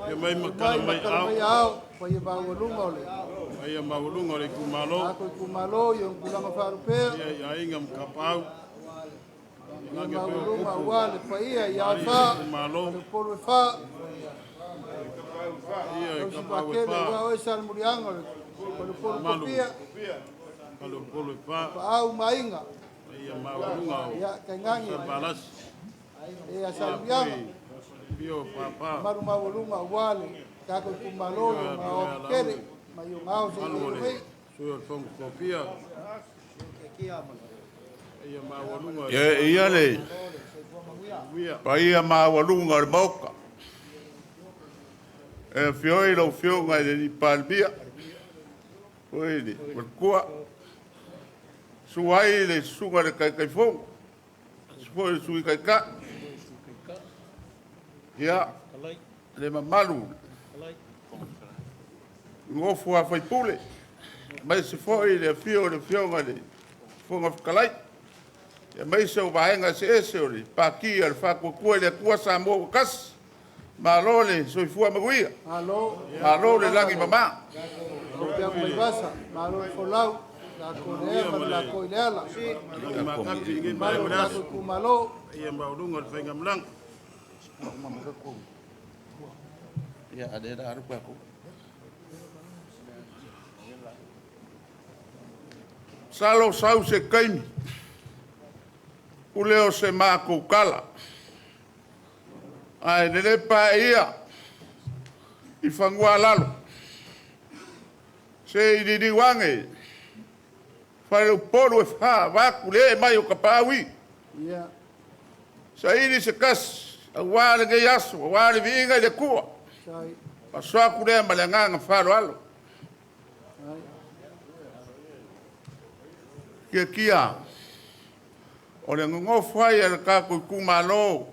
Ia mai makala mai ao, paia maualuga o le itumalo, ia i aiga ma tapaau, lage pea o upu i itumalo, ia i tapaau e fa, mamalu faleupolu e fa, paia maualuga o Salevalasi, ia foi afio o Papa, ia Pelealauga, mamalu o le Sui o le Fono a Sui Tofia, paia maualuga i Ia e ia le Uia. paia maualuga o le Maota. E afio ai lau Afioga i le Palemia, foi le faletua, susu ai le Susuga i le Taitaifono, susu foi le Sui Taitai, ia le mamalu i le nofo a sui usufono, aemaise foi le afio o le Afioga i le Fofoga Fetalai, aemaise o Vaega eseese o le Pati a le Faatuatua i le Atua Samoa ua Tasi. Malo le soifua manuia, malo le lagi e mama. Manuia ma le lagi i lenei vaega o le aso, paia maualuga o le faigamalaga. Masalo sau se taimi, pule o se matou tala, ae lelepa ae ia i fanua-a-lalo, se i liliu ane faleupolu e fa, vaeatu le ee mai o tapaau ia, saili se tasi aua lenei aso, aua le viiga i le Atua. Faatulai atu lea ma le agaga faaaloalo. Tiatia, o le nonofo ai a le tatou itumalo,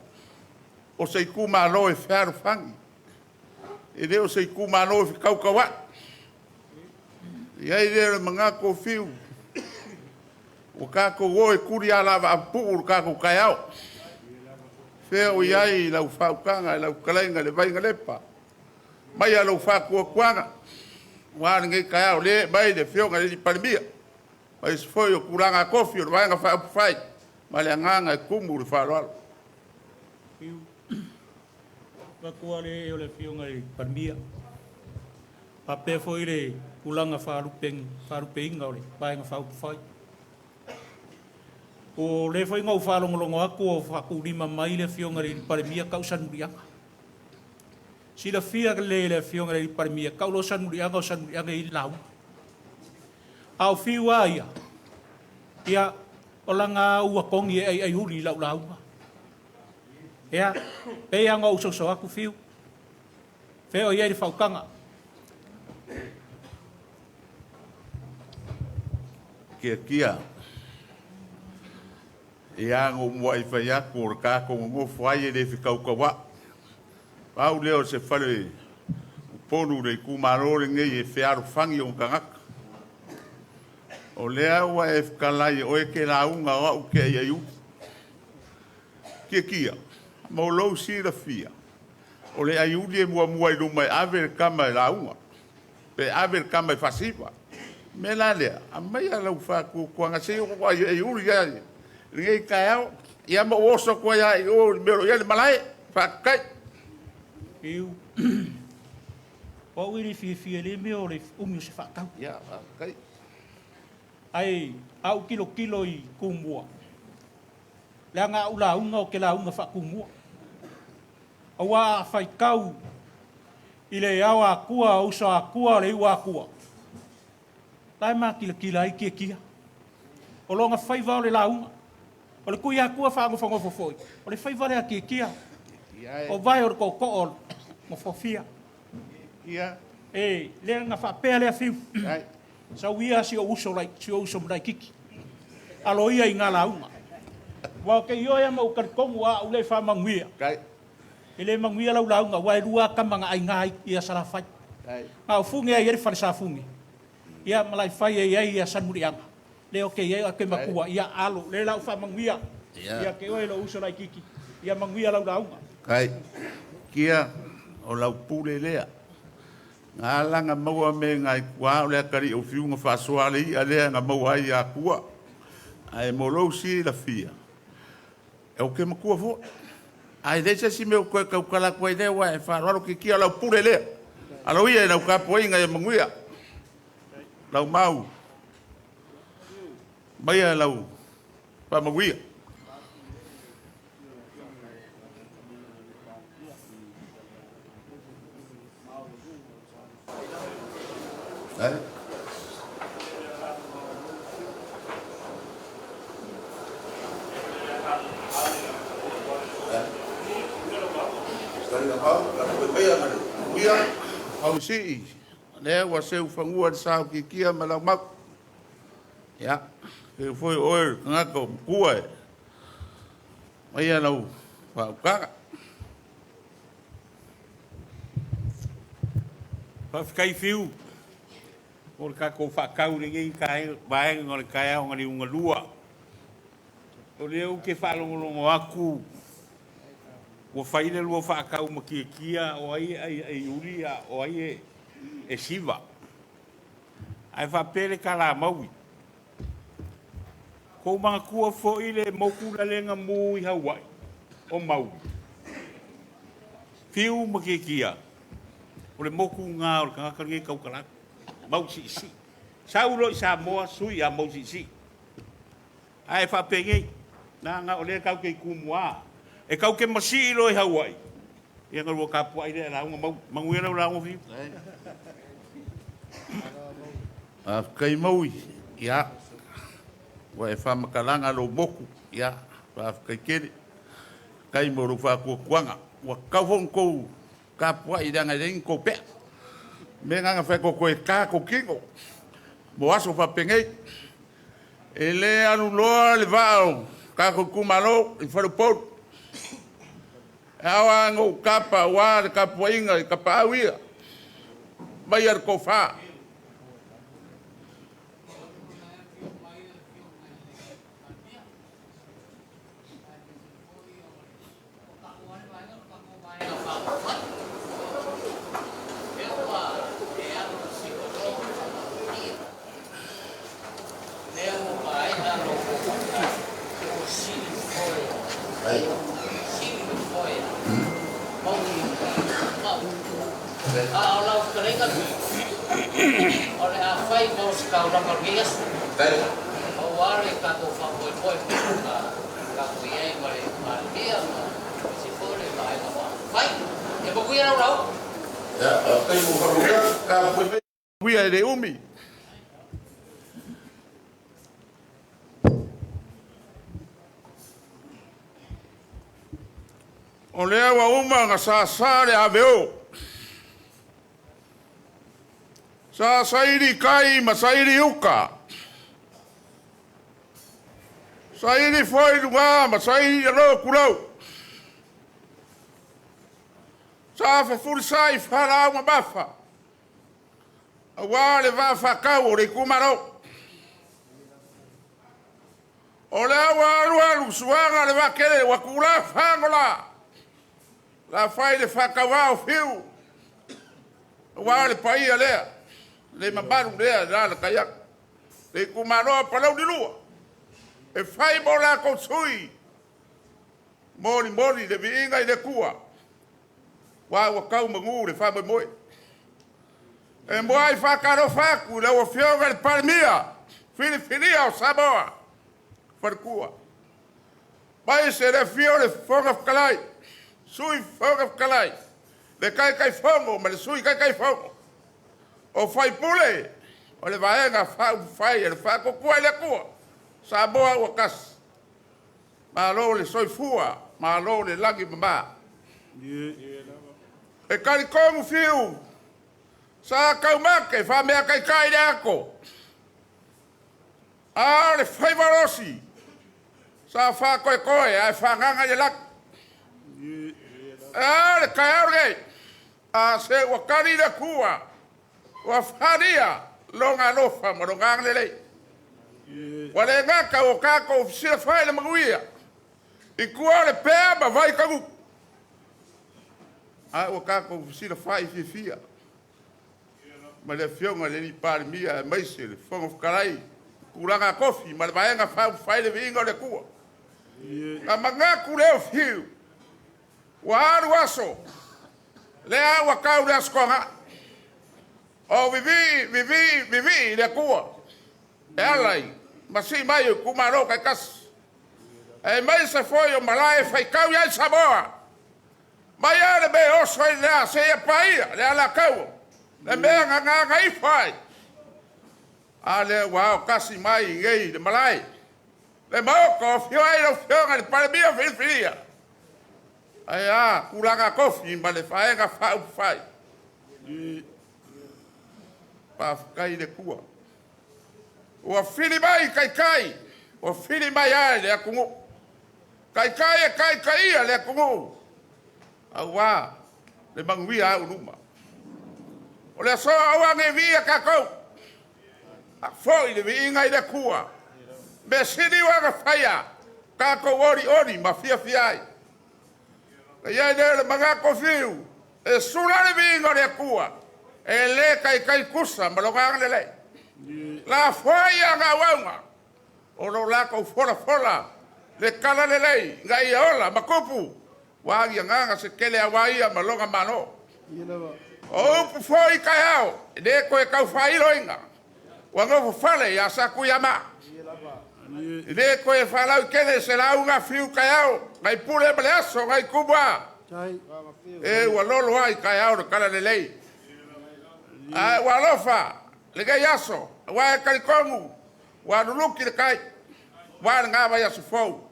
o se itumalo e fealofani, e le o se itumalo e fetautauai. Ona i ai lea o le manatu o Fiu, ua tatou o e tuli alavaa pupuu lo tatou taeao. Fea o i ai lau faautaga i lau fetalaiga i le Vainalepa? Aumaia lou faatuatuaga aua lenei taeao, o lea e ee mai le Afioga i le Palemia, aemaise foi o tulaga tofi o le Vaega Faaupufai. Ma le agaga e tumu le faaaloalo. Vaeatu le ee o le Afioga i le Palemia, faapea foi le tulaga faalupeina o le Vaega Faaupufai. O lea foi na ou faalogologo atu o faatulima mai le Afioga i le Palemia tau Salemuliaga. Silafia lelei e le Afioga i le Palemia, tau loa Salemuliaga o Salemuliaga e i ai le lauga. A o Fiu lava ia, ia, o lana lava ua togi e aiaiuli i lau lauga. Ia, pei lava ona ou soso atu Fiu, fea o i ai le faautaga? Tiatia, ia na ou muai fai atu o le tatou nonofo ai e le fetautauai. Pau lea o se fale Upolu i le itumalo lenei e fealofani ona tagata. O lea ua e fetalai o oe e te lauga o au ou te aiaiuli. Tiatia, mo lou silafia, o le aiuli e muamua i luma e ave le tama e lauga, pe ave le tama e faasiva. O le mea la lea, aumaia lau faatuatuaga se i ou aiaiuli ai i lenei taeao, ia ma ou oso atu ai lava i o i le mea o lo o i ai le malae. Faafetai. Fiu. O au e le fiafia i lea mea o le umi o se faatau. Ia, faafetai. Ae a ou tilotilo i Tumua, leaga a ou lauga ou te lauga faa-Tumua. Aua a faitau i le ao Atua, uso Atua, le iu Atua, la e matilatila ai Tiatia. O lona faiva o le lauga. O le Tuiatua faanofonofo foi, o le faiva lea a Tiatia. O vae o le tootoo o Nofofia. E lea na faapea lea Fiu, sau ia si ou uso, si ou uso laititi, alo ia i na lauga. Aua ou te ioe ma ou talitonu a ou le faamanuia, e le manuia lau lauga, aua e lua tama na aiga ai ia Salafai. Na o Fune ai le falesafune, ia Malaifai ai ai ia Salemuliaga, lea o te i ai o te matua, ia alo, lea la u faamanuia, ia te oe lo uso laititi, ia manuia lau lauga. Kai, kia o lau pule lea. Ngā langa maua me ngai kua o lea kari o fiunga whasoa le ia lea ngā maua ai a kua. Ai mo lou si la fia. E o ke makua fo. Ai le se si me o koe kaukala koe lea wa e wharoaro ki kia lau pule lea. Alo ia e lau kapo inga e manguia. Lau mau. Maia lau whamaguia. Ai. Hausii, lea ua seu fagua le sa o Kikia ma lau mau. Ia, ke foi oe tagata o matua e. Maia lau faautaga. Faafetai Fiu o le tatou faatau i lenei vaega o le taeao na liugalua. O lea ou te faalogologo atu ua fai le lua faatau ma Tiatia o ai e aiaiuli a o ai e siva. Ae faapea le tala a Maui, tou manatua foi le motu lale na mu i Hawaii o Maui. Fiu ma Tiatia, o le motu lena o le tagata lenei tautala atu, Mausiisii. Sau loa i Samoa, sui ia Mausiisii. Ae faapenei, leaga o lea tatou te i Tumua. E tatou te masii loa i Hawaii, ia ona lua tapuai lea e lauga Maui. Manuia lau lauga Fiu. Faafetai Maui, ia, ua e faamatalaga lou motu, ia, faafetai tele. Faafetai mo lou faatuatuaga. Ua tatau foi ona tou tapuai leaga e leai ni tou pea. O le mea lena na fai atu ai toe ta tou tino mo aso faapenei. E le alu loa le vaa o tatou itumalo i Faleupolu. E ao lava ona ou tapa aua le tapuaiga i tapaau ia, maia le tofa. Ia e le umi. O lea ua uma ona sasa le aveo. Sa saili kai ma saili uka. Saili foi luga ma saili alo kulau. Sa fefulisai falau ma mafa. Aua le vaafakau o le itumalo. O lea ua alualu suaga le vaatele ua tula fagola. La fai le faatauā o Fiu. Aua le paia lea, le mamalu lea e alalatai atu. Le itumalo o Palauli 2, e fai mo latou sui, molimoli le viiga i le Atua, aua ua tau manu le faamoemoe. E moai whakalofa aku lau afioga le Palemia, filifilia o Samoa, Falekua. Mai se le afio o le Fofoga Fetalai, Sui Fofoga Fetalai, le Taitaifono ma le Sui Taitaifono, o faipule o le Vaega Faaupufai a le Faatuatua i le Atua, Samoa ua tasi. Malo le soifua, malo le lagi e mama. E talitonu Fiu, sa taumate faameataitai le ato, a o le faiva losi, sa faatoetoe ae fagaga i le lagi. E a le taeao lenei, a se ua tali le Atua, ua faaalia lona alofa ma lona agalelei. Ua le gata ua tatou fesilafai i le manuia, i tua o le pea ma Vaitanu, ae ua tatou fesilafai fiafia ma le Afioga i le Palemia aemaise le Fofoga Fetalai, tulaga tofi ma le Vaega Faaupufai le viiga o le Atua. Na manatu lea o Fiu, ua alu aso, lea ua tau le Aso Toonai, o vivii, vivii, vivii le Atua e ala i masii mai o itumalo taitasi, aemaise foi o malae e faitau i ai Samoa, mai lava le mea e oso ai le a seia paia le alataua, le mea na gagaifo ai. A lea ua aotasi mai i inei i le malae, le Maota o afio ai lau Afioga i le Palemia filifilia, ae a tulaga tofi ma le Vaega Faaupufai. Faafetai i le Atua, ua fili mai taitai, ua fili mai lava e le atunuu, taitai e taitaia le atunuu, aua le manuia auiluma. O le aso aua ne i viia tatou, a foi le viiga i le Atua. Mea sili ua na faia, tatou olioli ma fiafia ai. Na i ai lea o le manatu o Fiu, e sula le viiga o le Atua, e le taitai tusa ma lona agalelei. Lafoai a auauna, o lo o latou folafola le talalelei ina ia ola ma tupu, ua aliagaga se tele aua ia ma lona Malo. O upu foi i taeao, e le toe tau faailoina, ua nofofale ia Satuiamaa. E le toe faalautele se lauga fiu taeao, nai pule ma le aso nai Tumua. E ua lolo lava i taeao le talalelei. Ae ua alofa lenei aso, aua e talitonu ua luluti le tai, aua lena vaiaso fou.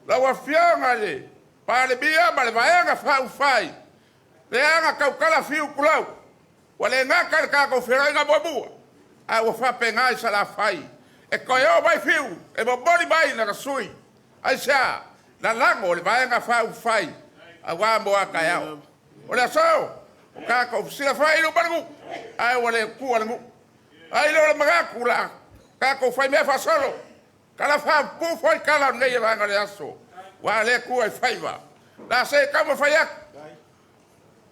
Lau Afioga i le Palemia ma le Vaega Faaupufai, leaga tautala fiu tulou, ua le gata i le tatou feiloaiga muamua, ae ua faapena i Salafai e toe oo mai Fiu e momoli mai lana sui. Aisea? Lalago le Vaega Faaupufai aua mo a taeao. O le aso, o tatou fesilafai i luma o le nuu, ae ua le tua le nuu. Ai lea o le manatu la tatou faimea faasolo, tala faapupuu foi tala o lenei vaega o le aso, ua le tua i faiva. La se taumafai atu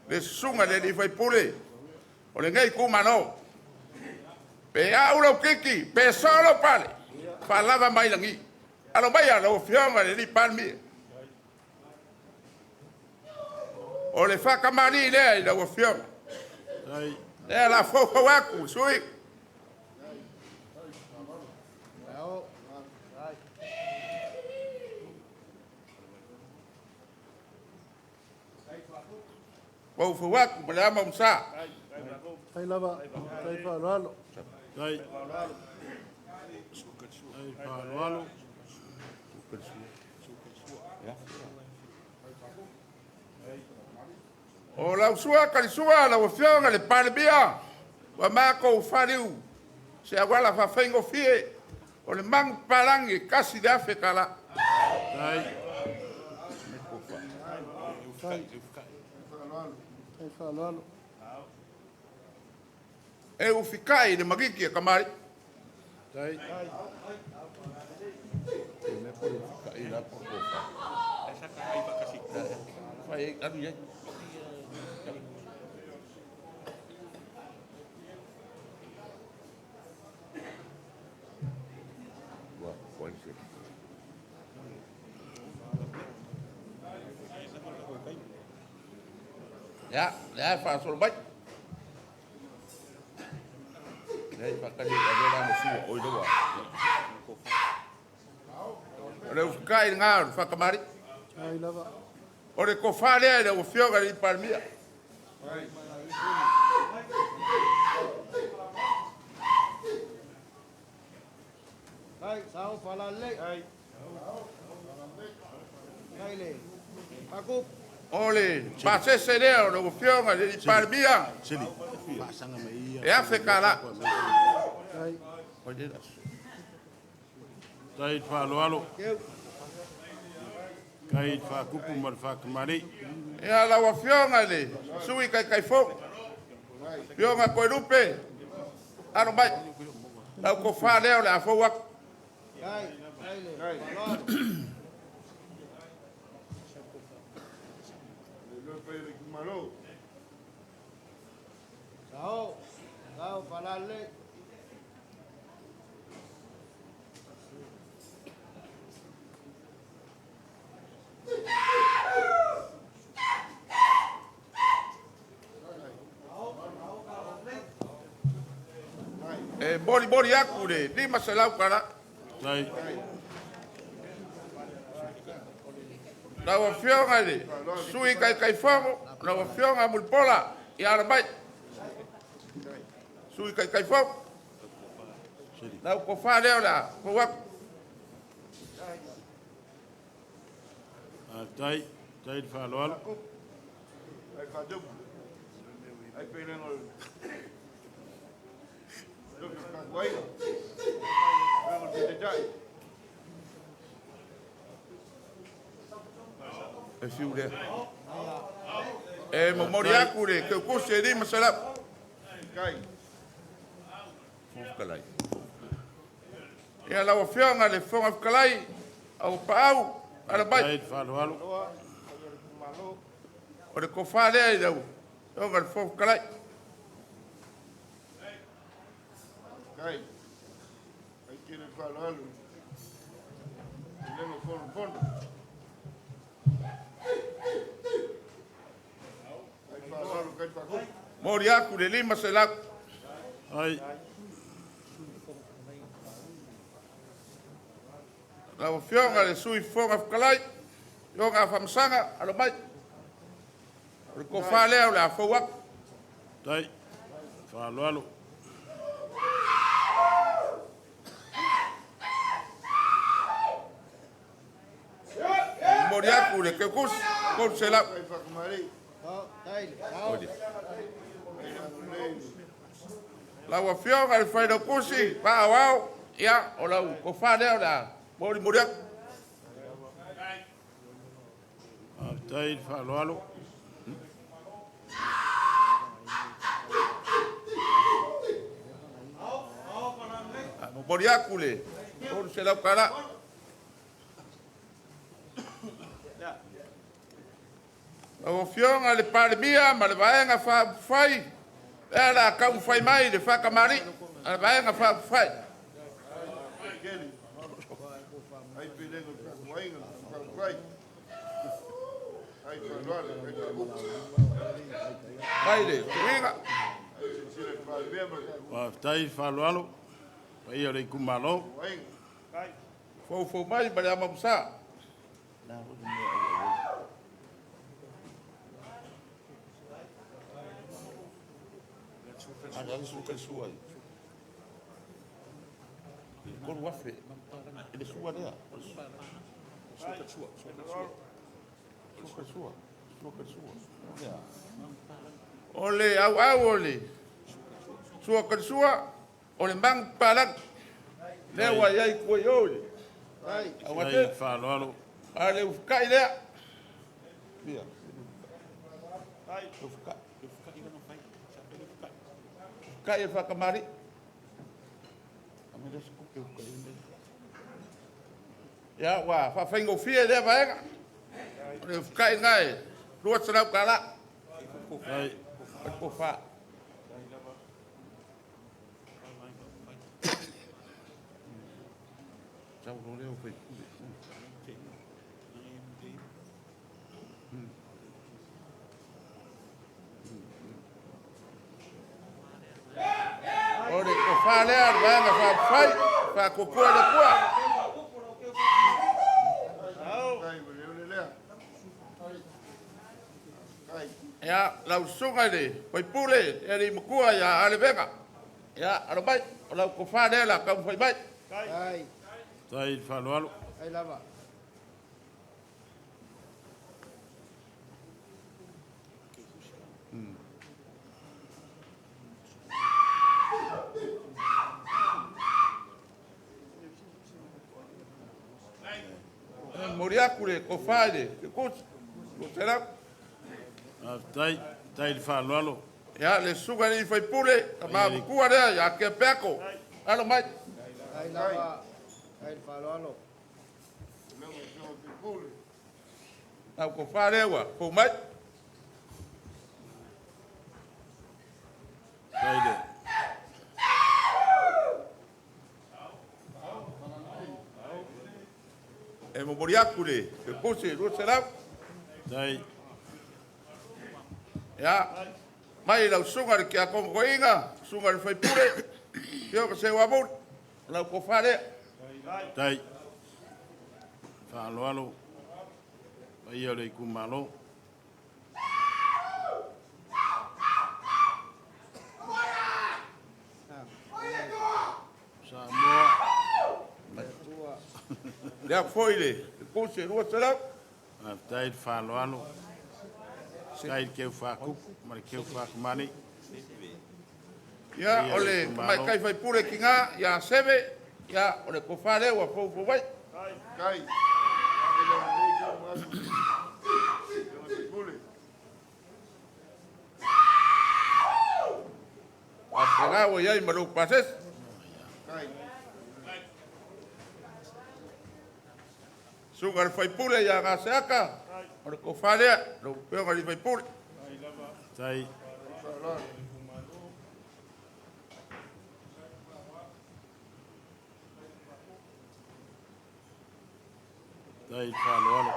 le susuga i le alii faipule o lenei itumalo, pe au lau titi, pe soo lou pale, faalava mai lagi. Alo maia lau Afioga i le alii Palemia. O le faatamalii lea i lau Afioga. Lea la foufou atu, sui. Foufou atu ma le ama masa. Tai lava, tai faaaloalo. Tai faaaloalo. O lau sua talisua lau Afioga i le Palemia, ua matou faliu se auala faafaigofie o le manupapalagi e $1,000. Tai. Tai faaaloalo. E ufikai i le magiki e kamari. Tai. Ia, lea e faasolo mai. ka le avea la mo sua o i lewa. O le ufukai ngā o le whakamari. Ai lava. O le kofa lea i le ufioga i le Palemia. Ai, sao falale. Ai. Ai le. Aku. O le pasese lea o le ufioga i le Palemia. E afe ka la. Ai. O le laso. Tai faaaloalo. Keu. Kai faakupu ma le faakamali'i. Ia lau afioga i le sui taitaifo. Afioga Toelupe, alo mai. Lau tofa lea o le a fou atu. Ai, ai le. Falalo. Sao. Sao falale. E molimoli aku le 500 kala. Tai. Lau afioga i le sui taitaifono, lau afioga Mulipola, ia alo mai. Sui taitaifono. Lau tofa lea o le a fou atu. Tai. Tai le faaaloalo. E fiu lea. E momoli aku le keukusi e 500. Fofoga Fetalai. Ia lau afioga i le Fofoga Fetalai, au paau, alo mai. Tai le faaaloalo. O le tofa lea i lau afioga i le Fofoga Fetalai. Kai. Ai kere faaaloalo. Lengo fono fono. Ai faaaloalo kai faakupu. Moli aku le 500. Ai. Lau afioga i le sui Fofoga Fetalai, afioga a Famasaga, alo mai. O le tofa lea o le a fou atu. Tai. Faaaloalo. Moli aku le keukusi, 300. Kai faakamari. Sao, tai le. Sao. Lau afioga i le Failautusi, Faaauau, ia, o lau tofa lea o le a molimoli atu. Tai le faaaloalo. Momoli aku le 300 kala. Lau afioga i le Palemia ma le vaega faaupufai, lea la taumafai mai le faakamali'i a le vaega faaupufai. Keli. Ai pelengo faakuaiga faakuai. Ai faaaloalo kai faakupu. Mai le tuiga. Ai silasila i le Palemia ma le Faafetai le faaaloalo. Paia o le itumalo. Faakuaiga. Foufou mai ma le amamusa. Sua 3,000 e le sua lea. Sua ka sua, sua ka sua. Sua ka sua, sua ka sua. O le auau o le sua ka sua, o le mang palang. Lea ua iai kua i o le. Ai. Au Tai ate, le faaaloalo. a le ufukai lea. Ia. Ufukai. Ufukai e whakamari. A me lesi kuke ufukai nei. Ia, ua whawhaingofie lea vaega. O le ufukai ngai, 200 kala. Tai. O le kofa. Sau lo leo fai pule. O le kofa kofa lea le vaega faaupufai, faatuatua i le Atua. Ia, lau susuga i le faipule, le alii matua ia Ale Vena. Ia, alo mai, o lau tofa lea o le a taumafai mai. Tai i le faaaloalo. E momoli atu le tofa i le Kekusi, 200. Faafetai, tai i le faaaloalo. Ia, le susuga i le sui usufono, tama matua lea ia Tea Peato. Alo mai. Lau tofa lea ua fou mai. Tai le. E momoli atu le Kekusi 200. Tai. Ia, mai lau susuga i le Tiakono Toeaina, susuga i le sui usufono, Afioga Seuamuli, o lau tofa lea. Tai. Faaaloalo. Paia o le itumalo. Samoa. Lea foi le Kekusi 200. Faafetai le faaaloalo. Tai i le keu faakupu ma le keu faakumani. Ia, o le tamaitai faipule tina ia Seve, ia, o le tofa lea ua foufou mai. Faapena ua i ai ma lou pasese. Susuga i le faipule ia Gaseata, o le tofa lea, lau afioga i le faipule. Tai. Tai i le faaaloalo.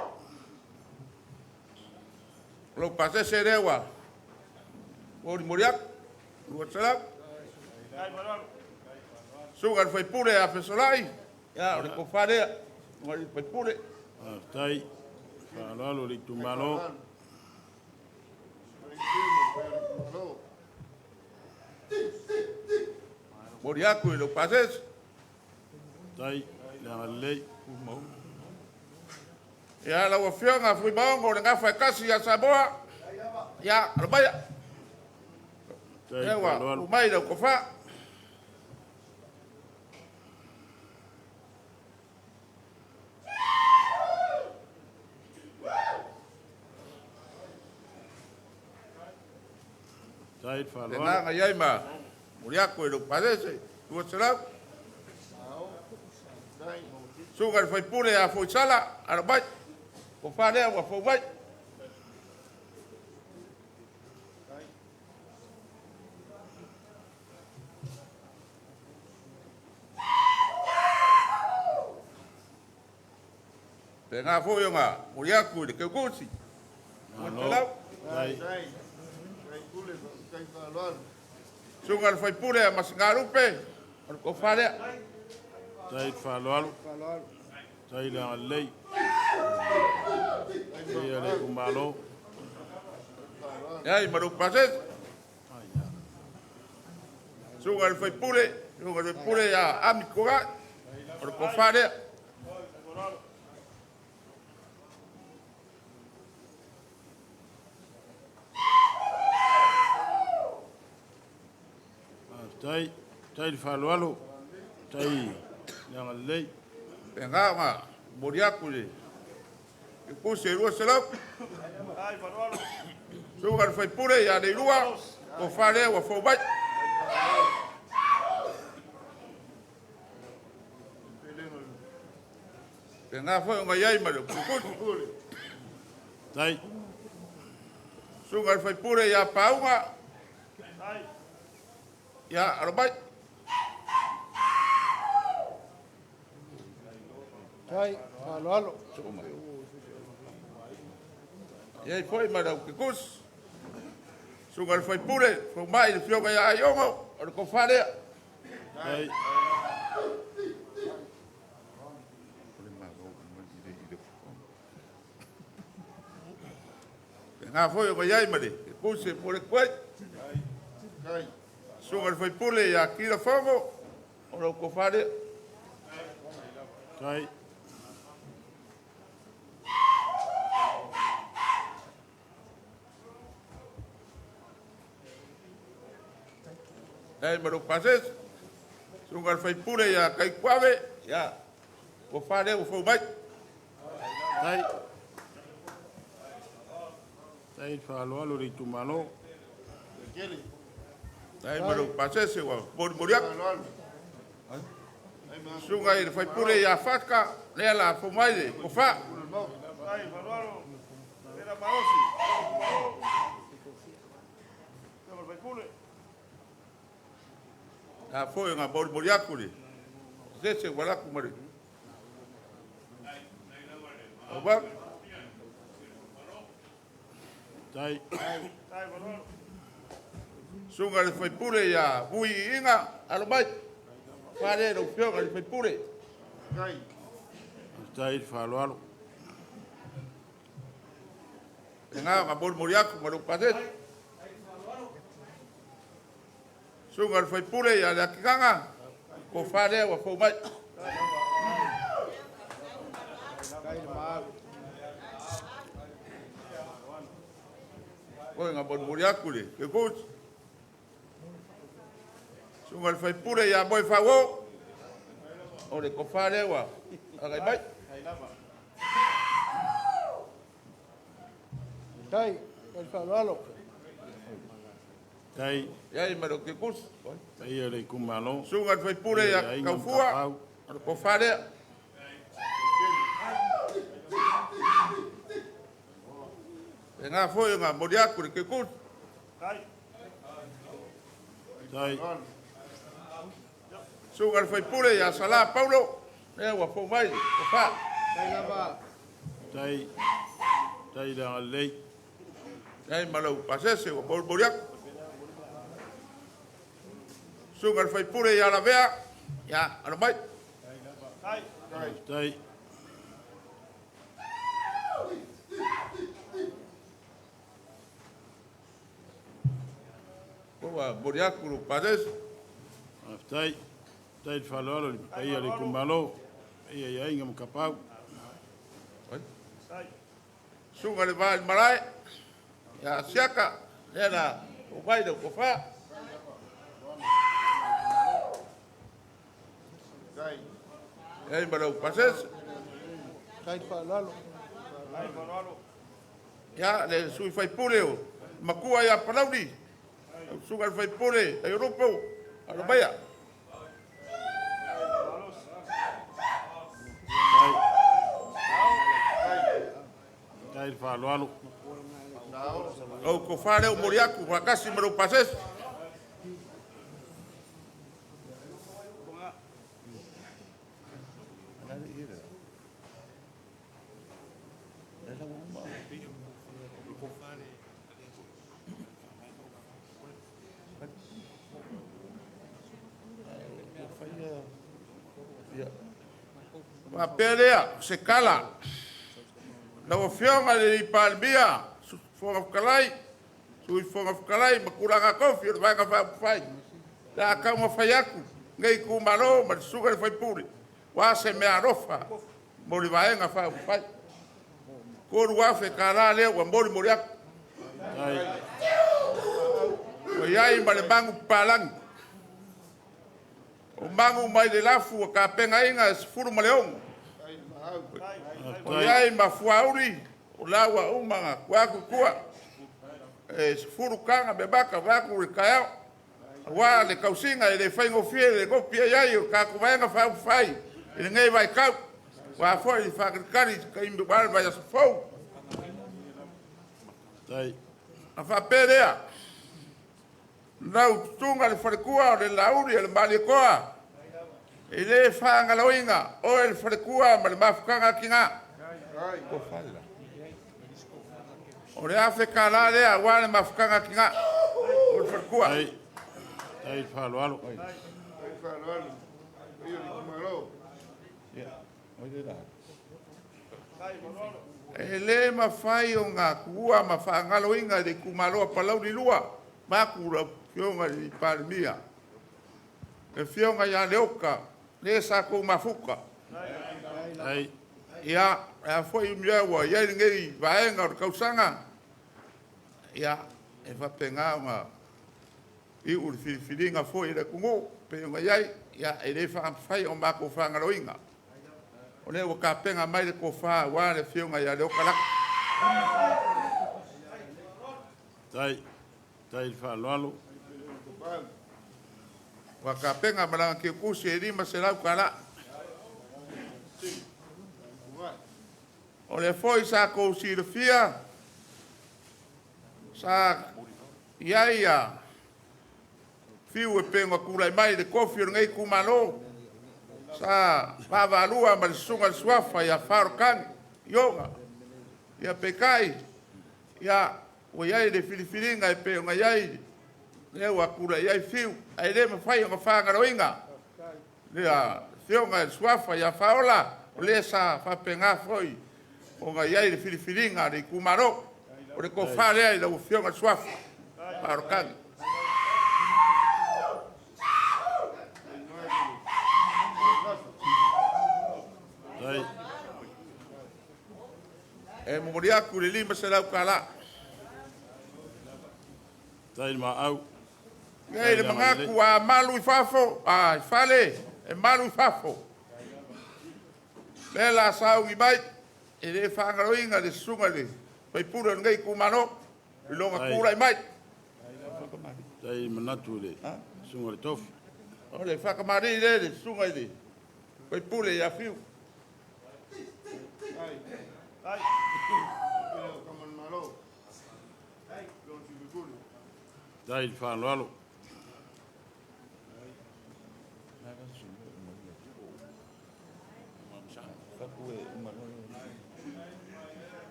O lou pasese lea ua molimoli atu, 200. Susuga i le faipule ia Fesolai, ia, o le tofa lea, susuga i le faipule. Faafetai. Faaaloalo le itumalo. Moli atu i lou pasese. Tai le agalelei. Ia, lau afioga Fuimaono o le gafa e tasi ia Samoa, ia, alo maia. Tai i le Lea ua faaaloalo. umai lau tofa. Tai i le Le faaaloalo. naga i ai ma moli atu i lou pasese, 200. Susuga i le faipule ia Foisala, alo mai. Tofa lea ua fou mai. Pena foi ona moli atu i le Keukusi. Malo. 200. Tai. Susuga i le faipule ia Masigalupe, o le tofa lea. Tai i le faaaloalo. Tai i le agalelei. Paia le itumalo. E ai ma lou pasese. Susuga i le faipule, susuga i le faipule ia Ami Kogai, o le tofa lea. Faafetai. Tai i le faaaloalo. Tai i le agalelei. Pena ona moli atu i le Keukusi e 200. Susuga i le faipule ia Leilua, tofa lea ua fou mai. Pena foi ona i ai ma le Keukusi. Tai. Susuga i le faipule ia Pauga, ia, alo mai. I ai foi ma lau Kekusi. Susuga i le faipule, fou mai le afioga ia Aiogo, o le tofa lea. Tai. Ngā foi o iai ma le kuse mo le kuai. Suga le faipule ia Kira Fogo, o lau kofale. Tai. Dai ma lou pases. Suga le faipule ia Kaikuave, ia kofale o fau mai. Tai. Tai fa'aloalo le itumalo. Dai ma lou pasese ua molimoli atu. Suga i le faipule ia Fatka, lea la fau mai le kofa. La foi ngā molimoli atu le. Sese ua laku ma le. Oba. Tai. Suga le faipule ia Vui Inga, alo mai. Fale lau fioga le faipule. Tai le fa'aloalo. E ngā ngā molimoli atu ma lou pasese. Suga le faipule ia le akikanga, ko fale ua fau mai. Koe ngā molimoli atu le ke kusi. Suga le faipule ia Moe Fauo, o le kofa lea ua agai mai. Tai, kai fa'aloalo. Tai. Ia i ma le ke kusi. Tai le itumalo. Suga le faipule ia Kaufua, o le kofa lea. E ngā foi ngā mori atu le ke kusi. Tai. Suga le faipule ia Sala Paulo, lea ua fau mai le kofa. Tai lava. Tai. Tai le agalelei. Ia i ma lau pasese ua molimoli atu. Suga le faipule ia Lavea, ia alo mai. Tai. Ua mori atu lau pasese. Tai. Tai le fa'aloalo le paia le itumalo. Paia i aiga ma Kapau. Suga le va i malae, ia Siaka, lea na o mai lau kofa. Ia i ma lau pasese. Tai fa'aloalo. Ia le sui faipule o makua ia Palauli. Suga le faipule, ai Europo, alo maia. Tai. Tai le fa'aloalo. Au kofa lea o mori atu, whakasi ma lau pasese. Faapea lea, se kala. Lau afioga i le Palemia, Fofoga Fetalai, Sui Fofoga Fetalai ma tulaga tofi o le Vaega Faaupufai. Le a taumafai atu nei itumalo ma le susuga i le faipule, ua se mea alofa mo le Vaega Faaupufai. $3,000 lea ua molimoli atu. Tai. Ua i ai ma le magu papalagi. O magu mai le lafu ua tapenaina e 16. O i ai ma fuauli, o la ua uma na tua atu i tua. E 10 taga me maka vaeatu le taeao. Aua le tausiga e le faigofie le gopi ai ai o le tatou Vaega Faaupufai i lenei vaitau. Ua foi le faatalitali i se taimi ua le vaiaso fou. Tai. Na faapea lea, lau tutuga le faletua o le Lauli o le Malietoa, e le faagaloina oe le faletua ma le mafutaga atiga. O le $1,000 lea aua le mafutaga atiga o le faletua. Tai. Tai le fa'aloalo. faaaloalo i paia o le itumalo. E lē mafai ona tuua ma faagaloina le itumalo a Palauli 2 vaeatu lau Afioga i le Palemia, le Afioga ia Leota, le sa outou mafuta. Ia, o le a foi mea ua i ai lenei vaega o le tausaga, ia, e faapena ona iu le filifiliga foi a le atunuu pei ona i ai, ia, e le mafai ona matou faagaloina. O lea ua tapena mai le tofa aua le Afioga ia Leota Laki. Tai, tai le faaaloalo. Ua tapena ma lana tiutusi e $500. O lea foi sa tou silafia, sa i ai a fiu e pei ona tulai mai le tofi o lenei itumalo, sa vaavaalua ma le susuga i le Suafa ia Faolotagi Iona. Ia peitai, ia, ua i ai le filifiliga e pei ona i ai, lea ua tulai ai Fiu, ae le mafai ona faagaloina le afioga i le Suafa ia Faaola, o le sa faapena foi ona i ai le filifiliga a le itumalo. O le tofa lea i lau Afioga i le Suafa Faolotagi. Tai. E momoli atu le $500. Tai le maau. Ia i le manatu a malu i fafo, a i fale, e malu i fafo. Le la sauni mai, e le faagaloina le susuga i le faipule o lenei itumalo, i lona tulai mai. Tai manatu i le susuga i le tofi. O le faakamalii lea i le susuga i le faipule ia Fiu. Tai. Pele o Tama a le Malo. Lona Sui Faipule. Tai le faaaloalo.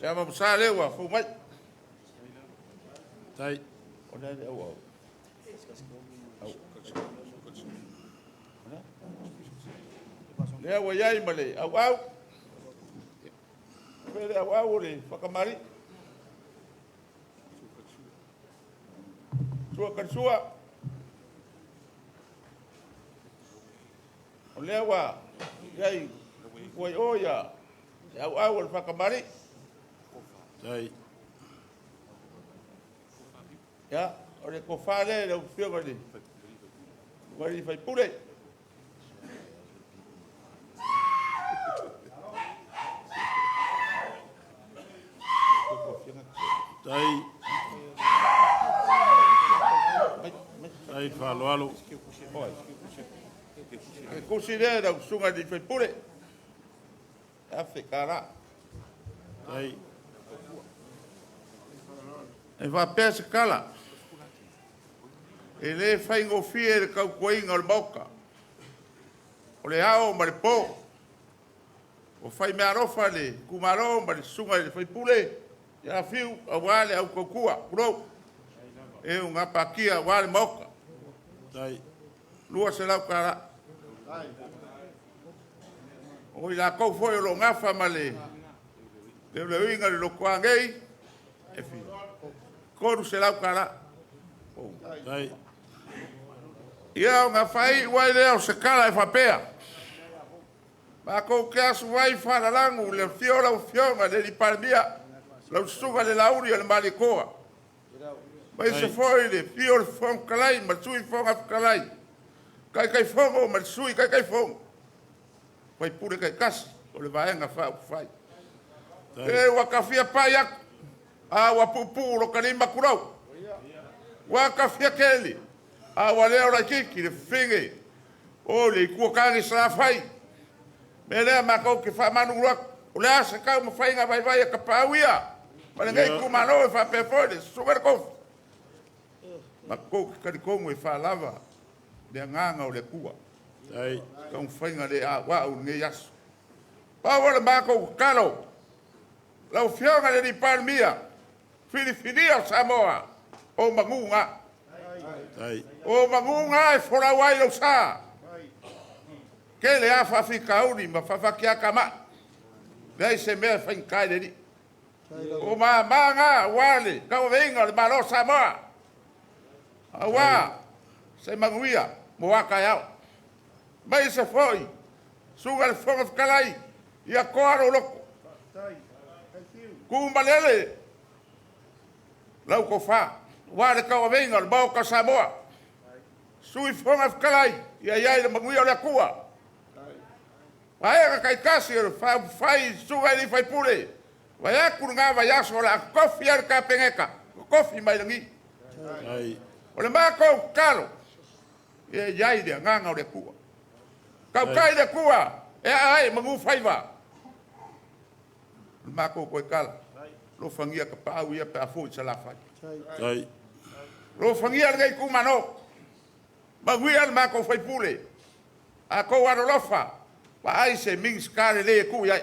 Se ama masa lea ua fou mai. Tai. O le au au. Lea ua i ai ma le auau. Pe le auau o le whakamari. Sua karisua. O lea ua i ai ua i o ia le auau o le whakamari. Tai. Ia, o le tofa lea i lau Afioga i le faipule. Tai. Tai le faaaloalo. E kusi lea i lau susuga i le faipule. $1,000. Tai. E faapea se tala, e le faigofie le tautuaina o le Maota, o le ao ma le po. O fai meaalofa le itumalo ma le susuga i le faipule ia Fiu aua le au tautua, tulou, e gapatia aua le Maota. Tai. $200. O i latou foi o lo o gafa ma le leoleoina o le lotoa nei, e $300. Tai. Ia, ona faaiu ai lea o se tala e faapea, matou te asu ai faalalagu i le afio o lau Afioga i le Palemia, lau susuga i le Lauli o le Malietoa, aemaise foi le afio o le Fofoga Fetalai ma le Sui Fofoga Fetalai, Taitaifono ma le Sui Taitaifono, sui usufono taitasi o le Vaega Faaupufai. E ua ta fia pai atu, a ua puupuu lo ta lima tulou. Ua ta fia keli, a ua leo laitiiti le fafine o le Itu o Tane i Salafai. Mea lea matou te faamalulu atu, o le a se taumafaiga vaivai a tapaau ia ma lenei itumalo e faapea foi le susuga i le tofi. Matou te talitonu e faalava le agaga o le Atua. Tai. Taumafaiga le auau i lenei aso. Pau o le matou tatalo, lau Afioga i le Palemia, filifilia o Samoa, o manu na. O maguga e folau ai lau sa. Ke le a faafitauli ma faafatiakamai, leai se mea e faigata i le Alii. O mamā aua le tauaveina o le Malo o Samoa, aua se manuia mo a taeao. Aemaise foi susuga i le Fofoga Fetalai, ia toa lou loto, tumalele lau tofa aua le tauaveina o le Maota o Samoa. Sui Fofoga Fetalai, ia i ai le manuia o le Atua. Vaega taitasi o le Faaupufai i susuga i sui usufono, vaeatu lena vaiaso o le a totofi ai le Kapeneta, totofi mai lagi. O le matou tatalo, ia i ai le agaga o le Atua. Tautai le Atua e aa ai i manu faiva. O le matou toe tala, alofagia tapaau ia pe a foi i Salafai. Alofagia lenei itumalo, manuia le matou sui usufono. A outou alolofa, vaai se Minisita lelei e tuu i ai,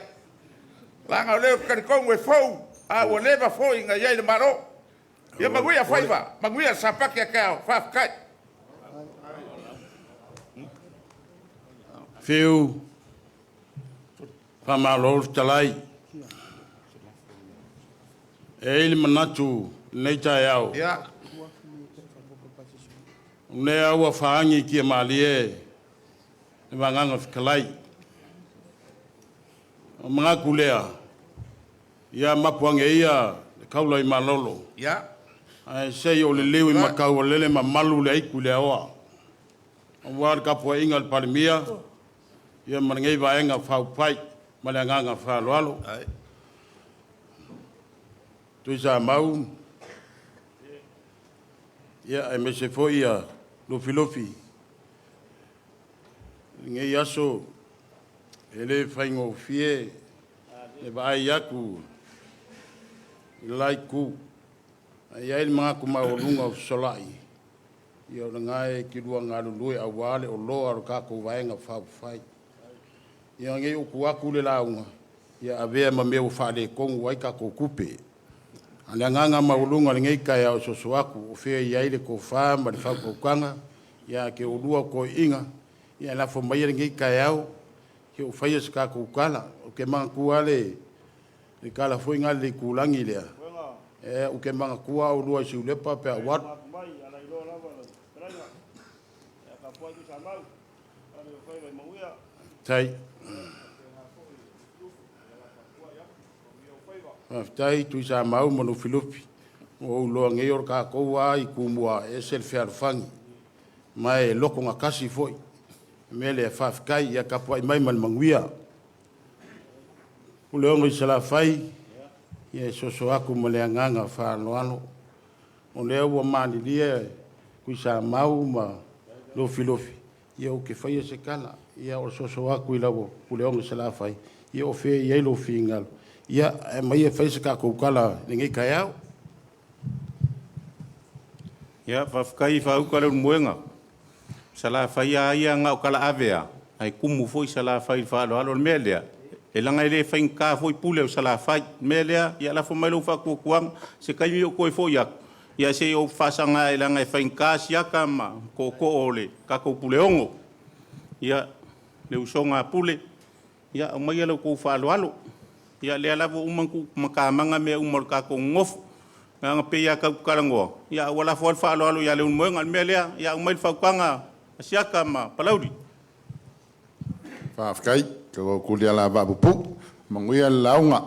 leaga o lea ou te talitonu e fou, a ua leva foi ona i ai i le Malo. Ia manuia faiva, manuia le Sapati a taeao, faafetai. Fiu, faamalo le fetalai. E i ai le manatu i lenei taeao, o lea ua faagi i tiamalie le vagaga fetalai. O manatu lea, ia mapu ane ia le taula i malolo, ae se i ou liliu i mataualele ma malu le aitu i le aoa, aua le tapuaiga a le Palemia ia ma lenei Vaega Faaupufai ma le agaga faaaloalo. Tuisamau, ia aemaise foi ia Lufilufi. I lenei aso e le faigofie le vaai atu i le la itu, ae i ai le manatu maualuga o fesolai, ia o lena e te lua galulue aua le oloa o le tatou Vaega Faaupufai. Ia ne i ou tu atu le lauga, ia avea ma mea ua faaletonu ai tatou tupe. A o le agaga maualuga o lenei taeao e soso atu, o fea e i ai le tofa ma le faautautaga ia te oulua o toeaiina, ia lafo maia lenei taeao se i ou faia se tatou tala. Ou te manatua lava le tala foi lena i le itulagi lea, ou te manatua oulua i Siulepa pe a ou alu. Faafetai. Faafetai Tuisamau ma Lufilufi. Ua ou iloa nei o le tatou lava i Tumua, e ese le fealofani, ma e lotogatasi foi. O le mea lea, faafetai, ia tapuai mai ma le manuia. Puleono i Salafai, ia e soso atu ma le agaga faaaloalo, o lea ua malilie Tuisamau ma Lufilufi, ia ou te faia se tala. Ia o le soso atu i lau Puleono i Salafai, ia o fea e i ai lou finagalo, ia aumai e fai se tatou tala i lenei taeao. Ia, faafetai faauta Leulumoega. O Salafai lava ia na o talaave lava, ae tumu foi Salafai i le faaaloalo. O le mea lea, e leaga e le faigata foi pule o Salafai. O le mea lea, ia lafo mai lou faatuatuaga, se taimi ou toe foi atu, ia se i ou faasaga ane leaga e faigata siaka ma tootoo o le tatou Puleono. Ia, le usoga a Pule, ia aumaia la outou faaaloalo. Ia lea lava ua uma ona tuu matamaga mea uma o le tatou nonofo. Leaga e pei lava tatou te talanoa, ae ua lafo lava le faaaloalo ia Leulumoega. O le mea lea, ia aumai le fautuaga a Asiata ma Palauli. Faafetai, tau atu ala vaapupu, manuia le lauga.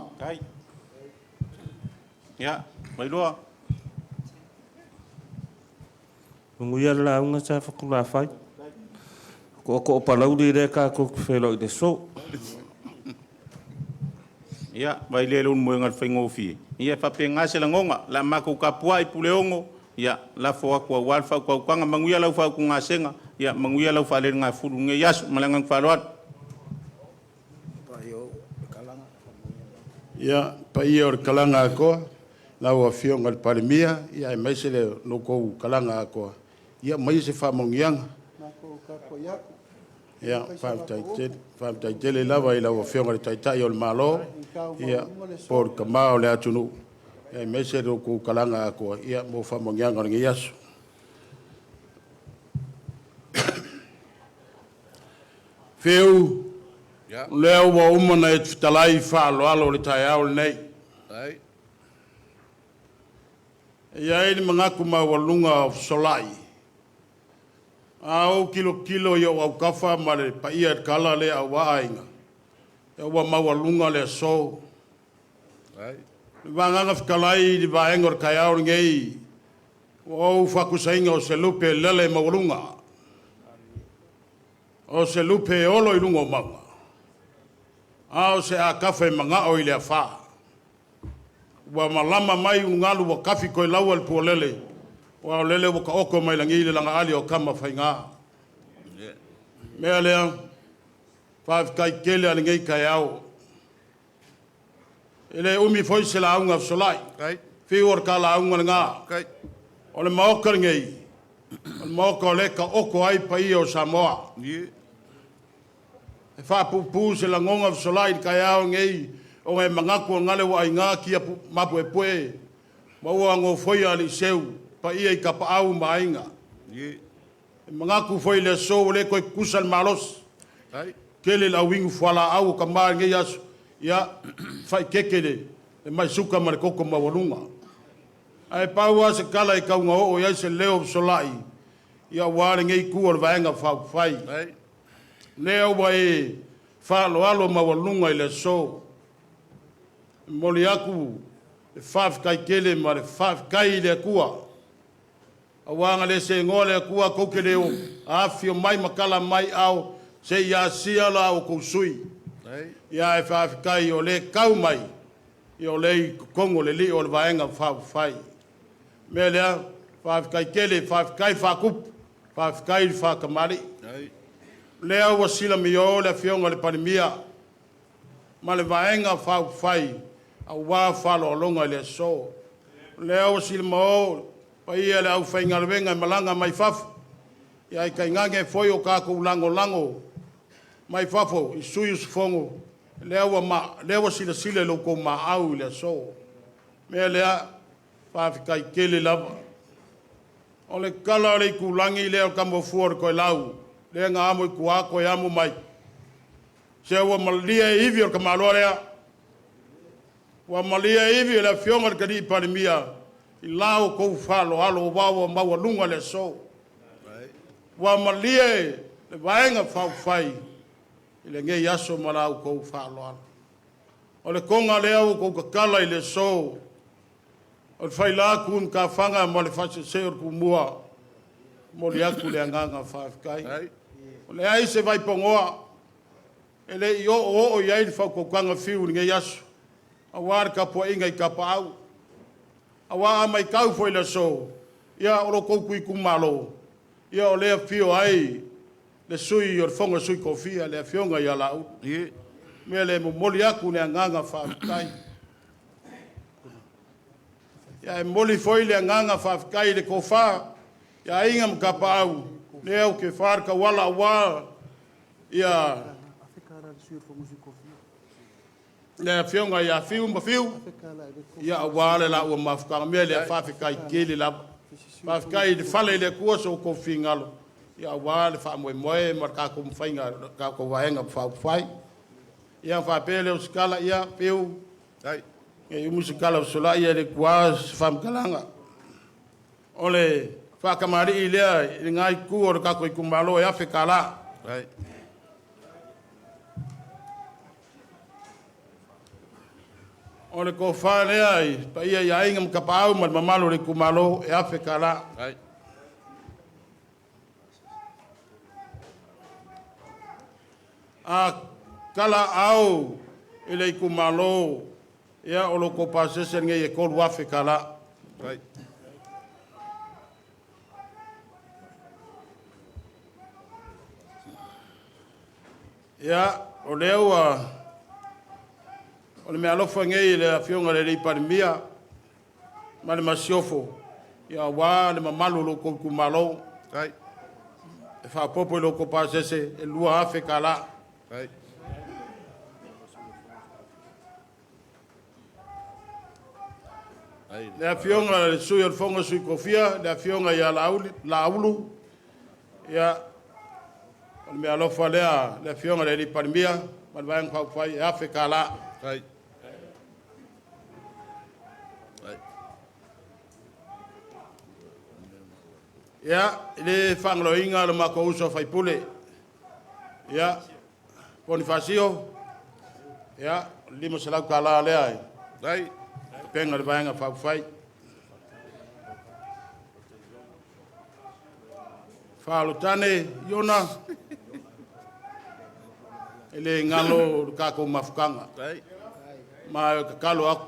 Ia, Vailoa. Manuia le lauga Safotulafai. O tootoo o Palauli lea tatou te feiloai i le aso. Ia, vaai lea i Leulumoega i le faigofie. Ia e faapena se lagona. O le a matou tapuai Puleono, ia lafo atu aua le faautautaga. Manuia lau faautugasega, ia manuia lau faaleligafulu i lenei aso. Ma le agaga faaaloalo. Ia, paia o le Kalaga atoa, lau Afioga i le Palemia, ia aemaise le tou Kalaga atoa, ia aumaia se faamanuiaga. Ia, faafetai tele, faafetai tele lava i lau Afioga i le Taitai o le Malo, ia, po o le Tama o le atunuu, aemaise le tou Kalaga atoa, ia mo faamanuiaga o lenei aso. Fiu, lea ua uma ona e fetalai faaaloalo i le taeao lenei. E i ai le manatu maualuga o fesolai, a ou tilotilo i ou autafa ma le paia i le tala lea aua aiga, ua maualuga le aso. Le vagaga fetalai i le vaega o le taeao lenei, ua ou faatusaina o se lupe lele maualuga, o se lupe e olo i luga o mauga, a o se atafa e manao i le afa. Ua malama mai ulugalu ua tafi toelaua le pualele, aua o lele ua taoto mai lagi le lagaali o tama faiga. Mea lea, faafetai tele a lenei taeao. E le umi foi se lauga fesolai, fiu o le ta lauga lena. O le maoka lenei, o le maoka o lea e taoto ai paia o Samoa. E faapuupuu se lagona fesolai i le taeao lenei, ona e manatu o gale ua aiga kia mapuepue ma ua nofoia alii seu paia i tapaau ma aiga. E manatu foi i le aso ua le toe tutusa le malosi. Tele le auinu fualaau o tama i lenei aso, ia faaitete le mai suka ma le toto maualuga. Ae pau lava se tala e tau na oo i ai se leo fesolai, ia aua lenei itu o le Vaega Faaupufai. Lea ua e faaaloalo maualuga i le aso. E momoli atu le faafetai tele ma le faafetai i le Atua. Aua na le segoa le Atua tou te le afifio mai ma tala mai ao se i asia la outou sui. Ia ae faafetai o lea tau mai, ia o lea i totonu o le lio o le Vaega Faaupufai. Mea lea, faafetai tele, faafetai faatupu, faafetai le faatamali. Lea ua silamio le afioga i le Palemia ma le Vaega Faaupufai aua faaaloaloga i le aso. Lea ua silamao paia le aufaigaluega e malaga mai fafo, ia ae tainane foi o tatou lagolago mai fafo i sui usufono, lea ua silasila i lo outou maau i le aso. Mea lea, faafetai tele lava. O le tala o le itulagi lea o le Tamafua o le Toelau, lea na amo i tua toe amo mai. Se ua malie ivi o le tamaloa lea. Ua malie ivi o le afioga i le Alii Palemia i la outou faaaloalo aua ua maualuga le aso. Ua malie le Vaega Faaupufai i lenei aso ma la outou faaaloalo. O le toga lea ua outou tatala i le aso, o le faila atu i matafaga ma le faasese o le Tumua, momoli atu le agaga faafetai. O leai se vaipogoa e le i oo oo i ai le faautautaga fiu i lenei aso, aua le tapuaiga i tapaau. Aua a matau foi i le aso, ia o lo outou itumalo, ia o lea afio ai le sui o le Fono a Sui Tofia, le afioga ia Laulu. Mea lea e momoli atu le agaga faafetai. Ia e momoli foi le agaga faafetai i le tofa ia aiga ma tapaau, lea ou te fa le tauala aua ia le afioga ia Fiu ma Fiu, ia aua le laua mafutaga. Mea lea faafetai tele lava. Faafetai i le fale i le Atua so outou fingalo, ia aua le faamoemoe ma le tatou mafaiga, le tatou Vaega Faaupufai. Ia faapea lea o se tala, ia Fiu, e umi se tala fesolai e le tuua se faamatalaga. O le faatamalii lea i lena itu o le tatou itumalo e $1,000. O le tofa lea i paia i aiga ma tapaau ma le mamalu o le itumalo e $1,000. A tala au i le itumalo, ia o lo outou pasese lenei e $3,000. Ia, o lea ua o le meaalofa nei i le afioga i le Alii Palemia ma le Masiofo, ia aua le mamalu o lo outou itumalo. E faaopoopo i lo outou pasese e $2,000. Le afioga i le Sui o le Fono a Sui Tofia, le afioga ia Laulu, ia O le meaalofa lea le Afioga i le Alii Palemia ma le Vaega Faaupufai e $1,000. Ai. Ia, i le faagaloina le matou uso a sui usufono, ia, Ponifasio, ia, o le $500 lea e Ai. pega le Vaega Faaupufai. Faalotane, Iona, e le galo le tatou mafutaga. Ai. Ma e tatalo atu,